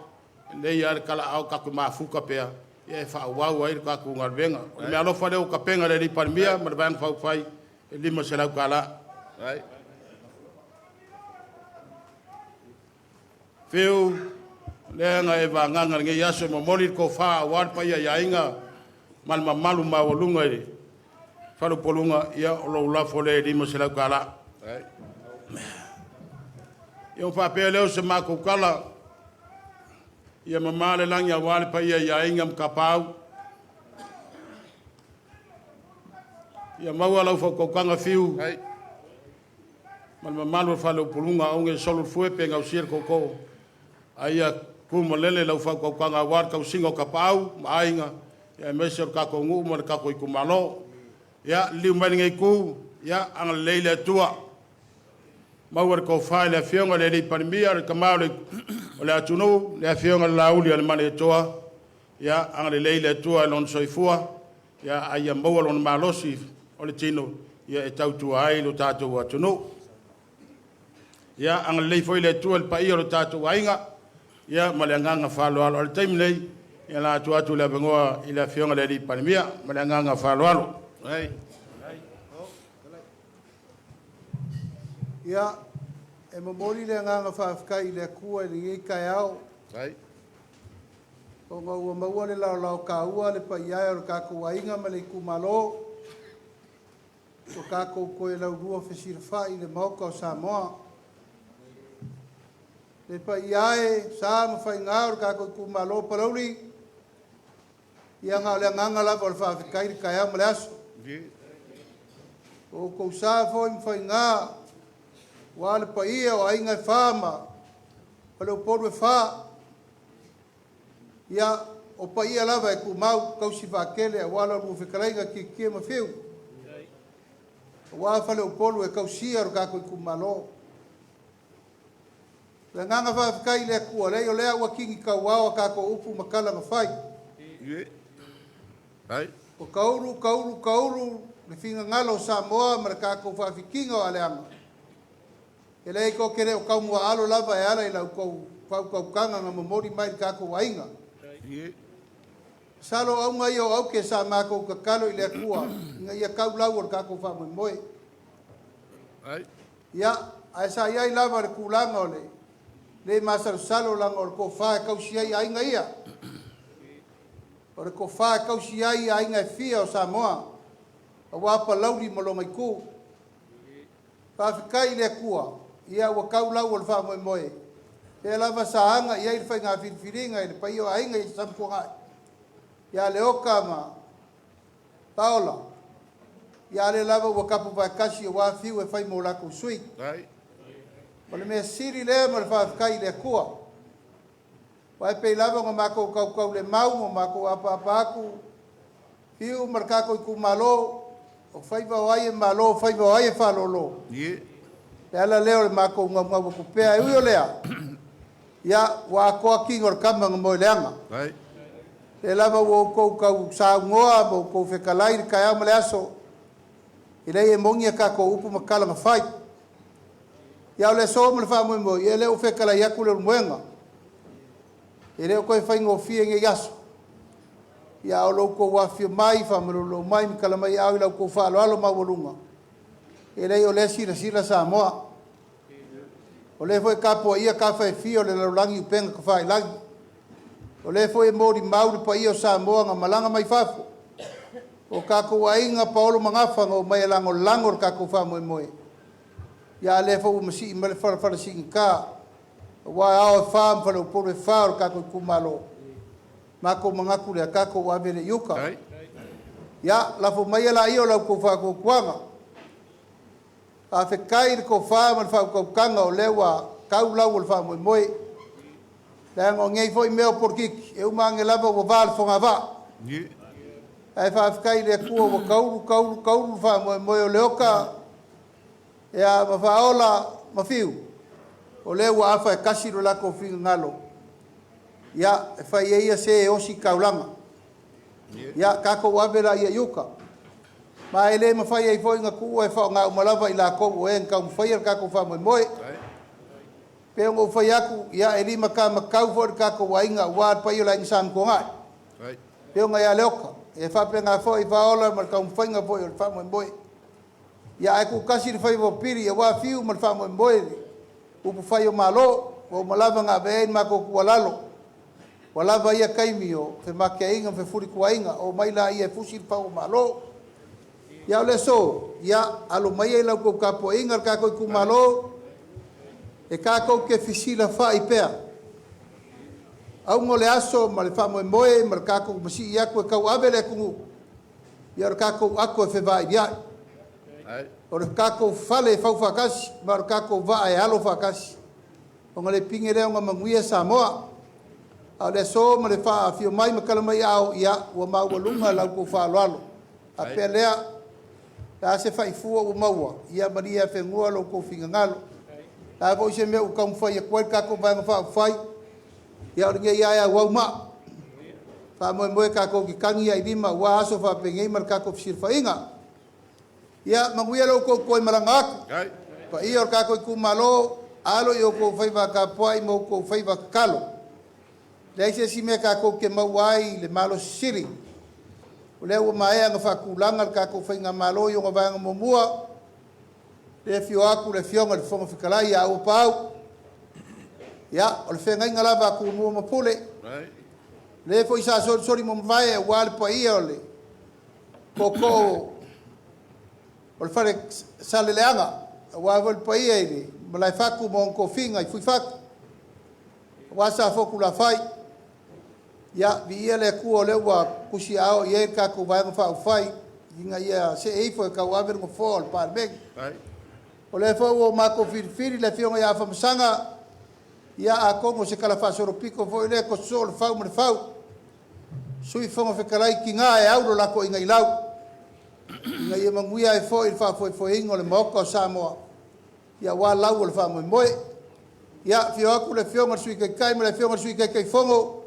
e lelei lava le talaaao tatou mafuta pea, ia e faaauau ai le tatou galuega. O le meaalofa lea ua tapena e le Alii Palemia ma le Vaega Faaupufai e $500. Ai. Fiu, lea na e vagaga i lenei aso e momoli le tofa aua le paia i aiga ma le mamalu maualuga i le faleupoluga, ia o lou lafo lea e $500. Ai. Ia, ona faapea lea o se matou tala, ia mamā le lagi aua le paia i aiga ma tapaau, ia maua lau faautautaga Fiu Ai. ma le mamalu o le faleupoluga, aua ne i solo le fue pe gausia le tootoo, a ia tumalele lau faautautaga aua le tausiga o tapaau ma aiga, aemaise o le tatou nuu ma le tatou itumalo. Ia, liliu mai i lenei itu, ia agalelei le Atua, maua le tofa i le Afioga i le Alii Palemia, le Tama o le atunuu, le Afioga i le Laaulialemalietoa, ia agalelei le Atua i lona soifua, a ia maua lona malosi o le tino e tautua ai lo tatou atunuu. Ia agalelei foi le Atua i le paia o le tatou aiga, ia ma le agaga faaaloalo. A o le taimi lenei, ia o le a tuu atu le avanoa i le Afioga i le Alii Palemia. Ma le agaga faaaloalo. Ai. Ia, e momoli le agaga faafetai i le Atua i lenei taeao, Ai. ona ua maua le laolaotaua le paia e o le tatou aiga ma le itumalo, ua tatou toe laulua fesilafai i le Maota o Samoa. Le paia e, o sa ma faiga o le tatou itumalo o Palauli, ia na o le agaga lava o le faafetai i le taeao ma le aso. O outou sa foi ma faiga, aua le paia o aiga e fa ma faleupolu e fa. Ia, o paia lava e tumau, tausi vaatele aua la oulua fetalaiga Tietie ma Fiu, aua faleupolu e tausia lo tatou itumalo. O le agaga faafetai i le Atua, leai o lea ua tini tauao a tatou upu ma tala na fai. Ie. Ai. Ua taulu, taulu, taulu le finagalo o Samoa ma le tatou faafitiga o aleaga. E leai tou te le o taumuaalo lava e ala i la outou faautautaga na momoli mai i le tatou aiga. Ie. Masalo o auga ia o aute sa matou tatalo i le Atua ina ia tau lau o le tatou faamoemoe. Ai. Ia, ae sa i ai lava le tulaga o le le masalosalo leaga o le tofa e tausi ai aiga ia. O le tofa e tausi ai aiga e fia o Samoa, aua Palauli ma lona itu. Faafetai i le Atua, ia ua tau lau o le faamoemoe. Lea lava sa aga i ai le faiga filifiliga i le paia o aiga i Satuanai, ia Leota ma Paola, ia lea lava ua tapu vaetasi aua Fiu e fai mo latou sui. Ai. O le mea sili lea ma le faafetai i le Atua. Aua e pei lava ona matou tautaulemau ma matou apaapa atu, Fiu ma le tatou itumalo, o faiva o ai e malo, o faiva o ai e faalolo. Ie. Le ala lea o le matou naunau atu pea. E ui o lea, ia, ua atoa tino o le tama na moe leaga. Ai. Lea lava ua outou tau saunoa ma outou fetalai i le taeao ma le aso, e leai e moni a tatou upu ma tala na fai. Ia o le aso ma le faamoemoe, ia lea ua fetalai atu le Leulumoega. E le o toe faigofie nei aso. Ia o lo outou afifio mai, faamalolo mai, ma tala mai aao i la outou faaaloalo maualuga, e leai o lea e silasila Samoa. O lea foi e tapuaia tafa e fia o le lalolagi i upega tafailagi. O lea foi e molimau le paia o Samoa na malaga mai fafo. O tatou aiga paolo ma gafa na omai e lagolago le tatou faamoemoe. Ia a lea foi ua masii mai le falafala siigata, aua ao e fa ma faleupolu e fa o le tatou itumalo. Matou manatu lea, tatou ave le i uta. Ai. Ia, lafo maia laia o la outou faatuatuaga. Faafetai i le tofa ma le faautautaga o lea ua tau lau o le faamoemoe. Leaga o nei foi mea o polokiki, e uma ane lava ua va le fogavaa. Ae faafetai i le Atua ua taulu taulu taulu le faamoemoe o Leota ia ma Faaola ma Fiu, o lea ua afa e tasi lo latou finagalo, ia e fai e ia se e osi taulaga. Ia tatou ave laia i uta. Ma e le mafai ai foi ona tuua e faaaoga uma lava i latou o e na taumafaia le tatou faamoemoe. Pei ona ou fai atu, ia e limatamatau foi le tatou aiga aua le paia o le Aiga Sa Amituanai, afioga ia Leota, e faapena foi Faaola ma le taumafaiga foi o le faamoemoe. Ia ae tutasi le faiva o Pili aua Fiu ma le faamoemoe i upufai o Malo, ua uma lava ona ave i ai le matou tuualalo, ua lava ia taimi o femateaiga ma fefulituaiga, omai laia e fusi le pau o Malo. Ia o le aso, ia alo maia i la outou tapuaiga le tatou itumalo, e tatou te fesilafai pea. Auga o le aso ma le faamoemoe ma le tatou masii atu e tauave le atunuu, ia o le tatou ato e fevailiai, o le tatou fale e faufaatasi, ma o le tatou vaa e alo faatasi, ona le pine lea ona manuia Samoa. A o le aso ma le faafio mai ma tala mai aao, ia ua maualuga la outou faaaloalo. Faapea lea, o le a se faifua ua maua, ia malie afenoa lo outou finagalo. O le a foi se mea ua taumafai atu ai le tatou Vaega Faaupufai, ia o lenei lava e auau maa. Faamoemoe tatou te tagi lava i lima aua aso faapenei ma le tatou fesilafaiga. Ia manuia lo outou toe malaga atu. Paia o le tatou itumalo, alo i outou faiva tapuai ma outou faiva tatalo. Leai se isi mea tatou te maua ai le malosi sili. O lea ua maea ona faatulaga le tatou faigamalo i ona vaega muamua, le afio atu le Afioga i le Fofoga Fetalai ia Auuapaau. Ia, o le feagaiga lava a Tumua ma Pule, lea foi sa solisoli mavae aua le paia o le tootoo o le fale Saleleaga, aua foi le paia i le Malaefatu ma ona tofiga i Fuifatu, aua Safotulafai. Ia, viia le Atua o lea ua tusiaao i ai le tatou Vaega Faaupufai ina ia see ifo e tauave le nofoa o le Palemene. O lea foi ua matou filifili le Afioga ia Afamasaga, ia atonu o se talafaasolopito foi lea, toso o le fau ma le fau, Sui Fofoga Fetalai tiga e au lo lako ina ina ia manuia ai foi le faafoefoeina o le Maota o Samoa, ia aua lau o le faamoemoe. Ia, afio atu le Afioga i le Sui Taitai ma le Afioga i le Sui Taitaifono,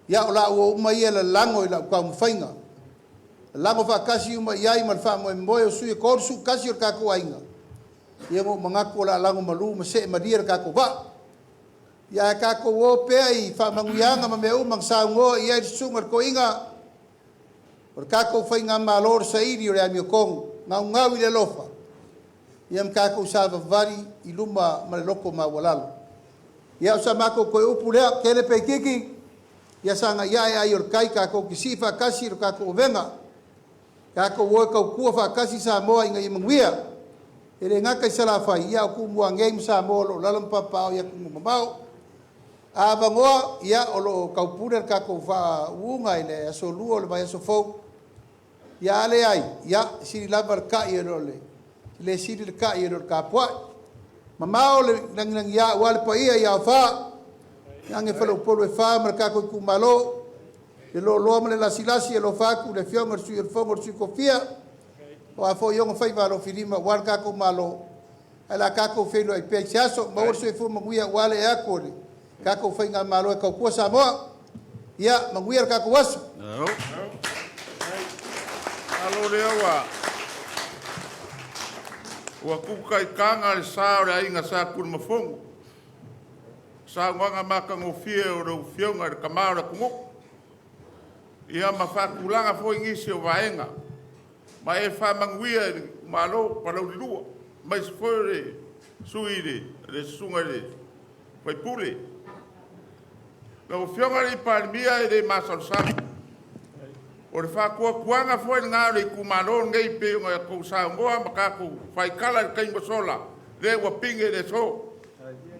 ia o laua uma ia e lalago i lau taumafaiga, lalago faatasi uma i ai ma le faamoemoe o sui e 31 o le tatou aiga, ia ua ou manatu o le a lagomalu ma see malie le tatou vaa. Ia ae tatou o pea i faamanuiaga ma mea uma na saunoa i ai le susuga i le toeaina, o le tatou faigamalo o le saili o le amiotonu, gaugau i le alofa, ia ma tatou savavali i luma ma le loto maualalo. Ia o sa matou toe upu lea, tele pe itiiti, ia sagai ae ai o le tai, tatou te sii faatasi le tatou avega, tatou o e tautua faatasi Samoa ina ia manuia. E le gata i Salafai, ia a o Tumua nei ma Samoa o lo o alaala ma papaaao i atunuu mamao. A avanoa, ia o lo o taupule le tatou faauuga i le aso Lua o le vaiaso fou. Ia a leai, ia, e sili lava le ta'i e le sili le ta'i e le o le tapuai. Mamao le lagilagia aua le paia i aofā, age faleupolu e fa ma le tatou itumalo, le loaloa ma le lasilasi, e alofa atu i le Afioga i le Sui o le Fono a Sui Tofia, aua foi ona faiva alofilima aua le tatou Malo, ae o le a tatou feiloai pea i se aso. Maua le soifua manuia aua le ee atu o le tatou faigamalo e tautua Samoa. Ia manuia le tatou aso. Malo lea ua tuta i taga le sa o le Aiga Sa Tunumafono, saunoaga matagofie a lau Afioga i le Tama o le atunuu, ia ma faatulaga foi nisi o vaega, ma e faamanuia i le itumalo o Palauli 2, aemaise foi o le sui usufono le Susuga i le sui usufono. Lau Afioga i le Palemia e le masalosalo, o le faatuatuaga foi lena o le itumalo lenei pei ona outou saunoa ma tatou faitala i le taimi ua sola, lea ua pine le aso,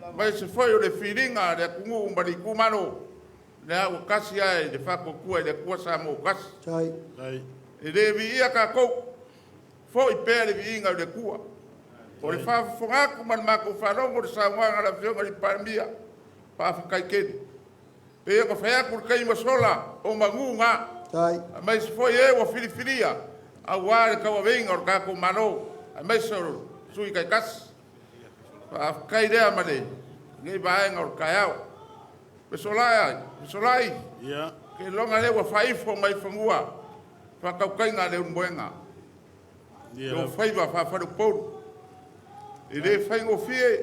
aemaise foi o le filiga a le atunuu ma le itumalo, lea ua tasi lava i le Faatuatua i le Atua Samoa ua Tasi. E le viia tatou, foi pea le viiga i le Atua. O le faafofoga atu ma le matou faalogo i le saunoaga a le Afioga i le Palemia, faafetai tele. Pei ona fai atu i le taimi ua sola, o manu na, aemaise foi e ua filifilia aua le tauaveina o le tatou Malo, aemaise o sui usufono taitasi. Faafetai lea ma lenei vaega o le taeao. Fesolai, Fesolai, seiloga lea ua faaifo mai fanua le faatautaiga a Leulumoega, i ou faiva faa-faleupolu. E le faigofie,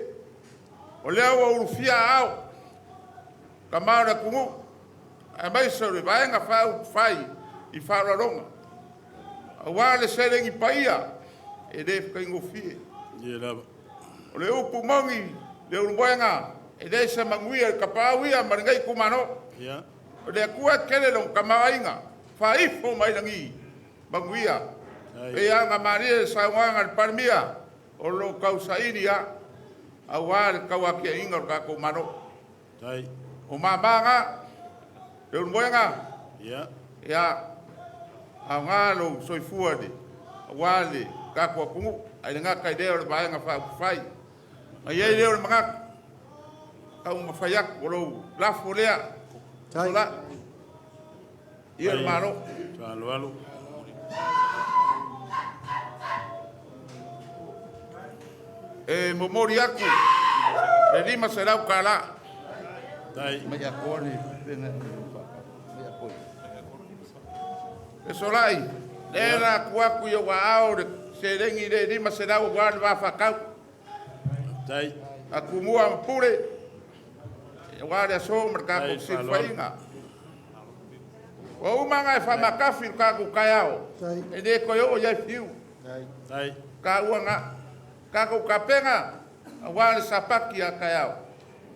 o lea ua ulufia aao, tama o le atunuu, aemaise o le Vaega Faaupufai i Faaaloaloga, aua le seleni paia, e le faigofie. O le upu moni Leulumoega, e leai se manuia i le tapaau ia ma lenei itumalo. O le Atua e tele Lona tamaoaiga, faaifo mai lagi manuia. E pei lava ona malie i le saunoaga a le Palemia, o lo o tausaili lava aua le tauatiaeina o le tatou Malo. O mama na, Leulumoega, ia aoga lou soifua aua le tatou atunuu, ae le gata i lea o le Vaega Faaupufai. Ona i ai lea o le manatu, taumafai atu, o lou lafo lea, Fesolai, ia le Malo. E momoli atu le $500. Fesolai, lea la tuu atu i ou aao le seleni lea e 500 aua le va faatau a Tumua ma Pule, aua le aso ma le tatou fesilafaiga. Ua uma ona e faamatafi le tatou taeao, e le toe oo i ai Fiu. Taua na. Tatou tapena aua le sapati a taeao,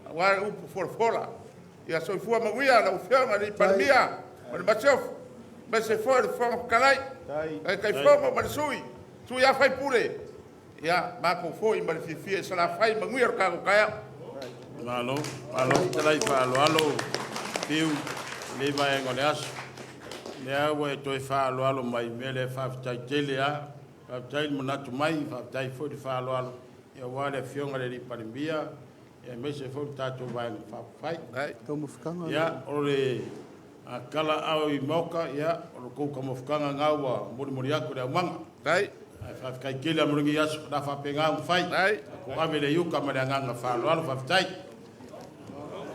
aua le upu folafola. Ia soifua manuia lau Afioga i le Palemia ma le Masiofo, aemaise foi o le Fofoga Fetalai, Taitaifono ma le Sui, sui a faipule, ia matou foi ma le fiafia i Salafai. Manuia le tatou taeao. Malo, malo fetalai faaaloalo Fiu i lenei vaega o le aso. O lea ua e toe faaaloalo mai, o le mea lea faafetai tele lava. Faafetai le manatu mai, faafetai foi le faaaloalo aua le Afioga i le Palemia, aemaise foi le tatou Vaega Faaupufai. Ia, o le a talaaao i maota, ia, o le tou taumafataga lena ua molimoli atu e le aumaga. Ae faafetai tele lava mo lenei aso, o le a faapena ona fai. Tatou ave lea i uta ma le agaga faaaloalo. Faafetai.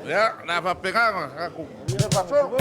Ia, o le a faapena ona tatou faasolo.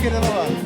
tele lava.